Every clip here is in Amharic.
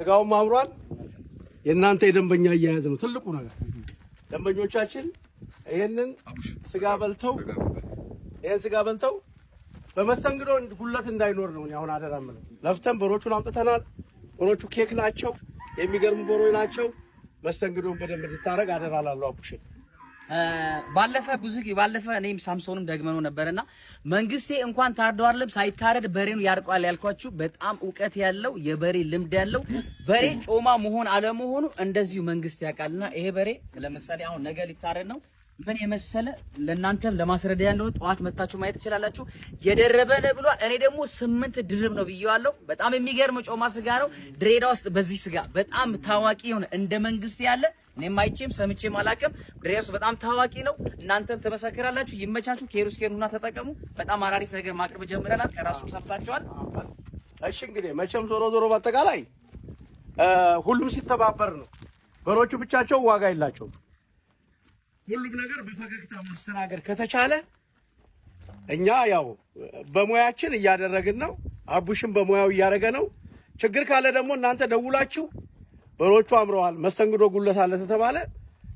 ስጋውም አምሯል። የእናንተ የደንበኛ አያያዝ ነው ትልቁ ነገር። ደንበኞቻችን ይህንን ስጋ በልተው፣ ይህን ስጋ በልተው በመስተንግዶ ጉድለት እንዳይኖር ነው እኔ አሁን አደራ የምለው። ለፍተን በሮቹን አምጥተናል። በሮቹ ኬክ ናቸው፣ የሚገርሙ በሮች ናቸው። መስተንግዶን በደንብ እንድታደርግ አደራ እላለሁ አቡሽን። ባለፈ ብዙ ባለፈ እኔም ሳምሶንም ደግመነው ነበርና መንግስቴ እንኳን ታርዶ አይደለም ሳይታረድ በሬውን ያርቋል ያልኳችሁ በጣም እውቀት ያለው፣ የበሬ ልምድ ያለው፣ በሬ ጮማ መሆን አለመሆኑ እንደዚሁ መንግስት ያውቃልና ይሄ በሬ ለምሳሌ አሁን ነገ ሊታረድ ነው። ምን የመሰለ ለእናንተም ለማስረዳ ያለው ጠዋት መታችሁ ማየት ትችላላችሁ። የደረበ ነው ብሏል። እኔ ደግሞ 8 ድርብ ነው ብዬዋለሁ። በጣም የሚገርም ጮማ ስጋ ነው። ድሬዳዋ ውስጥ በዚህ ስጋ በጣም ታዋቂ የሆነ እንደ መንግስት ያለ እኔም አይቼም ሰምቼም አላውቅም። ድሬዳዋ ውስጥ በጣም ታዋቂ ነው። እናንተም ተመሰክራላችሁ። ይመቻችሁ። ኬሩስ ኬሩና ተጠቀሙ። በጣም አራሪፍ ነገር ማቅረብ ጀምረናል። ከራሱም ሰምታችኋል። እሺ እንግዲህ መቼም ዞሮ ዞሮ በአጠቃላይ ሁሉም ሲተባበር ነው። በሮቹ ብቻቸው ዋጋ የላቸውም። ሁሉም ነገር በፈገግታ ማስተናገድ ከተቻለ እኛ ያው በሙያችን እያደረግን ነው። አቡሽም በሙያው እያደረገ ነው። ችግር ካለ ደግሞ እናንተ ደውላችሁ በሮቹ አምረዋል፣ መስተንግዶ ጉለት አለ ተተባለ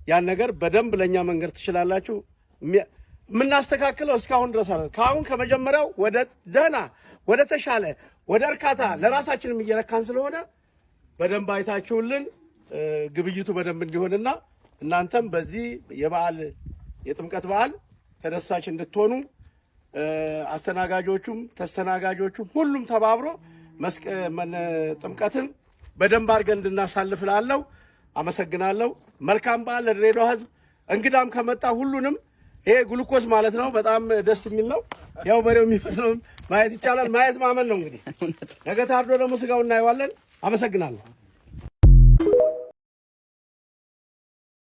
ያን ነገር በደንብ ለእኛ መንገር ትችላላችሁ። የምናስተካክለው እስካሁን ድረስ አለ። ከአሁን ከመጀመሪያው ወደ ደህና፣ ወደ ተሻለ፣ ወደ እርካታ ለራሳችንም እየረካን ስለሆነ በደንብ አይታችሁልን ግብይቱ በደንብ እንዲሆንና እናንተም በዚህ የበዓል የጥምቀት በዓል ተደሳች እንድትሆኑ አስተናጋጆቹም ተስተናጋጆቹም ሁሉም ተባብሮ ጥምቀትን በደንብ አድርገን እንድናሳልፍ እላለሁ። አመሰግናለሁ። መልካም በዓል ለድሬዳዋ ሕዝብ። እንግዳም ከመጣ ሁሉንም ይሄ ግሉኮስ ማለት ነው። በጣም ደስ የሚል ነው። ያው በሬው የሚመስለውን ማየት ይቻላል። ማየት ማመን ነው። እንግዲህ ነገ ታርዶ ደግሞ ስጋው እናየዋለን። አመሰግናለሁ።